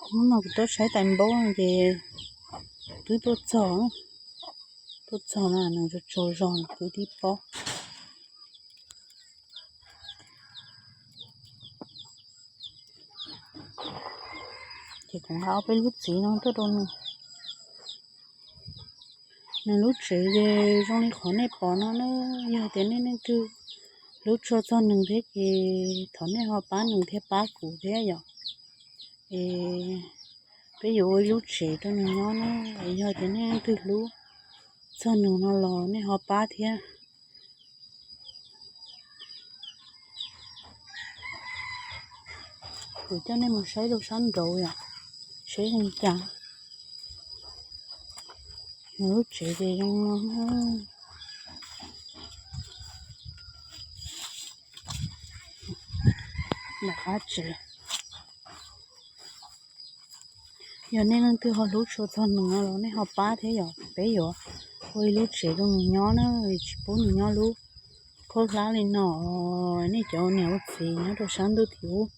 Hnub no kuv tuaj saib tais npaub no ces twb tuaj txog, tuaj txog na, nws tsaug zog kwv tij paub. Ces kuv nqa ob peb lub txiv no tuaj rau nws. Nws lub tsev ces zoo li qhov nej pom no na. Yog tias nej leej twg hlub tshua txog nws thiab ces thov nej ho pab nws thiab pab kuv thiab yom. Es peb yuav ua ib lub tsev rau nws nyob na. Es yog tias nej leej twg hlub txog nws no los nej ho pab thiab. Kuv coj nej mus saib rau sab nraud yom, saib zoo cas. Nws lub tsev ces zoo no. Nram qab tsev. Yog nej leej twg ho hlub tshua txog nws no los nej ho pab thiab yom, peb yuav ua ib lub tsev rau nws nyob na, tsis pub nws nyob lub khaub hlab li no. Nej cov niam ua txiv nyob rau sab ntuj tim ub,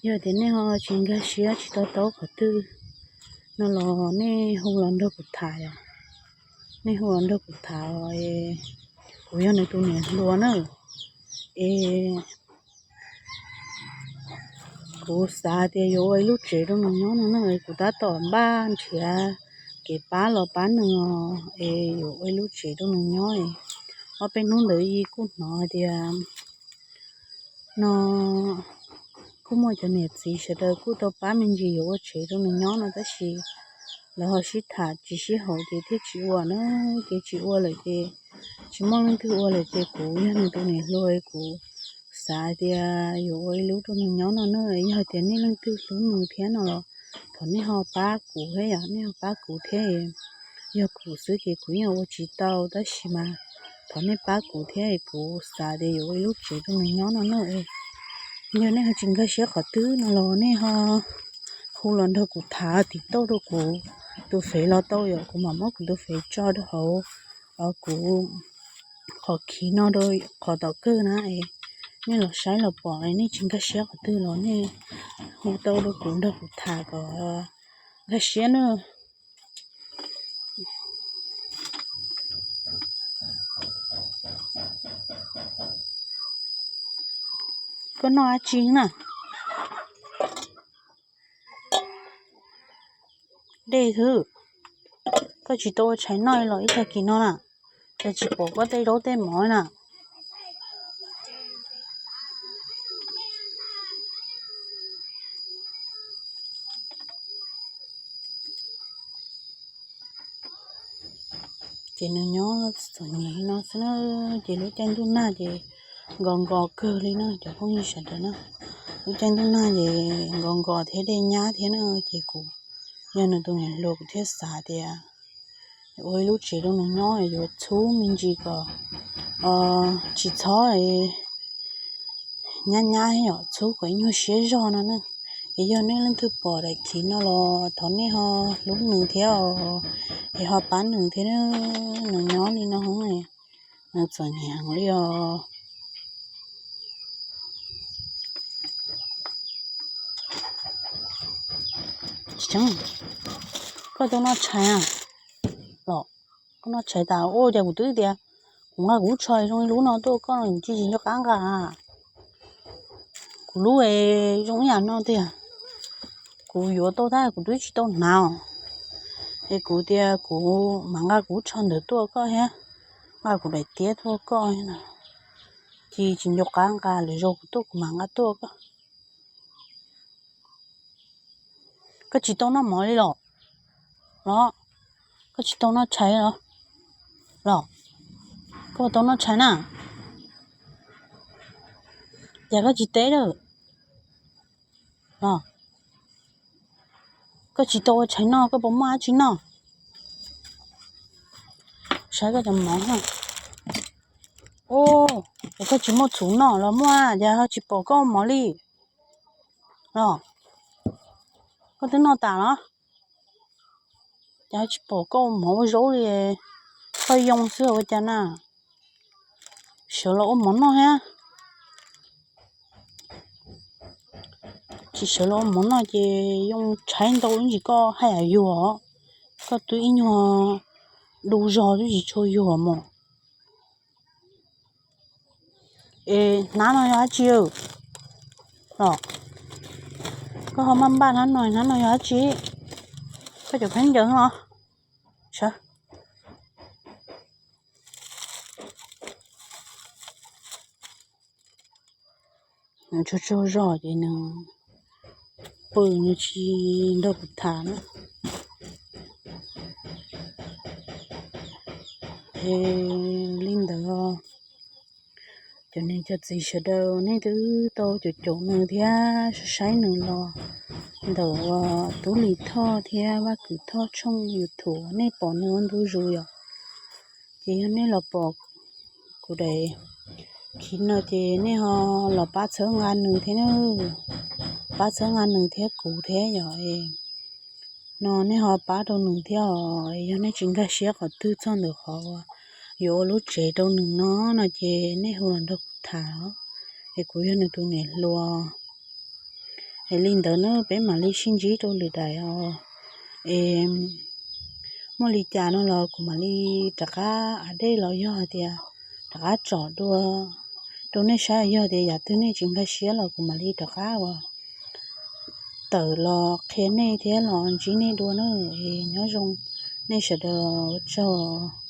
yog tias nej ho tsis nkag siab tsis to taub qhov twg no los nej hu los nrog kuv tham yom. Nej hu los nrog kuv tham, kuv yog nws tus niam hluas na. Es kuv xav tias yuav ua ib lub tsev rau nws nyob no na, kuv tab tom npaj nrhiav kev pab los pab nws os, es yuav ua ib lub tsev rau nws nyob. Ob peb hnub ntawd kuj hnov hais tias no kuj muaj cov niam txiv sawv daws kuj tau pab me ntsis yuav ua tsev rau nws nyob no, tab sis lawv ho sib tham tsis sib haum ces thiaj tsis ua na. Ces tsis ua lawm ces tsis muaj leej twg ua lawm ces kuv yog nws tus niam hluas, kuv xav tias yuav ua ib lub rau nws nyob no na. Yog tias nej leej twg hlub nws thiab no los thov nej ho pab kuv thiab yom, nej ho pab kuv thiab. Yog kuv xwb ces kuv yeej ua tsis tau, tab sis mas thov nej pab kuv thiab, kuv xav tias yuav ua ib lub tsev rau nws nyob no na. Yog nej ho tsis nkag siab qhov twg no los nej ho hu los nrog kuv tham tim tauj rau kuv tus fev los tau yom, kuv mam muab kuv tus fev tso rau hauv kuv qhov khiv no rau qhov tom kawg na. Nej los saib los pom, nej tsis nkag siab qhov twg los nej hu tau rau kuv nrog kuv tham kom nkag siab na. Koj noj dab tsi na? Dej xwb. Koj tsis tau ua tshais noj los ib tag kis no na, ces tsis pom koj tej zaub tej mov na. Ces nws nyob txom nyem li no xwb na. Ces lub caij ntuj nag ces nkos nkos kawg li na cov phooj ywg sawv daws na. Lub caij ntuj nag ces nkos nkos thiab dej nyab thiab na, ces kuv yog nws tus niam hluas kuv thiaj xav tias ua ib lub tsev rau nws nyob yuav txhub me ntsis kom tsis txhob nyab nyab yom, txhub kom ib nyuag siab zog no na. Es yog nej leej twg pom daim khiv no los thov nej ho hlub nws thiab os, es ho pab nws thiab, nws nyob li no, nws txom nyem heev li os. Koj tau noj tshais los? Koj noj tshais tas ua cas kuv twb tias kuv nqa kuv lub tsho zoo li lub no tuaj koj no kuv tsis nco qab nqa. Kuv lub zoo ib yam no tiag, kuv yuav tau tab kuv twb tsis tau hnav os. Es kuv tias kuv mam nqa kuv lub tsho ntawd tuaj koj thiab, nqa kuv daim tiab tuaj koj thiab no, cia tsis nco qab nqa, lwm zaus kuv tuaj kuv mam nqa tuaj koj. Koj tsis tau noj mov li los? Los, koj tsis tau noj tshais los? Los, koj tau noj tshais na? Cas koj tsis teb lawm? Los, koj tsis tau ua tshais noj koj puas muaj dab tsi noj? Saib koj cov mov na. Ub, es koj tsis muaj txhuv noj los muaj, cas ho tsis pom koj ua mov li? Los, koj twb noj tas los? Cas ho tsis pom koj ua mov ua zaub li? Koj yoo xwb ua cas na? Sawv los ua mov noj thiab. Tsis sawv los ua mov noj ces yoo tshaib ntau ib ntsis koj haj yam yuag. Koj twb ib nyuag du zog twb tsis tshua yuag mog. Es hnab no yog dab tsi los? Koj ho maj npaj hnab no, hnab no yog dab tsi? Koj cov khaub ncaws no. Sawv. Nws tsaug tsaug zog ces nws pw, nws tsis nrog kuv tham na. Es li ntawd, cov niam cov txiv sawv daws nej twb tau caum caum nws thiab saib saib nws los ntawm uas Tub Lis Thoj thiab Vaj Kwm Thoj tshooj YouTube nej pom nws ua ntu zus yom. Ces yog nej los pom kuv daim khiv no ces nej ho los pab txhawb nqa nws thiab na, pab txhawb nqa nws thiab kuv thiab yom. No nej ho pab rau nws thiab os. Yog nej tsis nkag siab qhov twg txog ntawm qhov uas yuav ua lub tsev rau nws no, no ces nej hu los nrog kuv tham os, es kuv yog nws tus niam hluas. Es li ntawd na peb mam li sib ntsib rau lwm daim os. Es muaj li cas no los kuv mam li rov qab av dej los yog hais tias rov qab tsom dua rau nej saib, yog tias yam twg nej tsis nkag siab los kuv mam li rov qab uas tawm los qhia nej thiab los ntsib nej dua na. Es nyob zoo nej sawv daws, ua tsaug.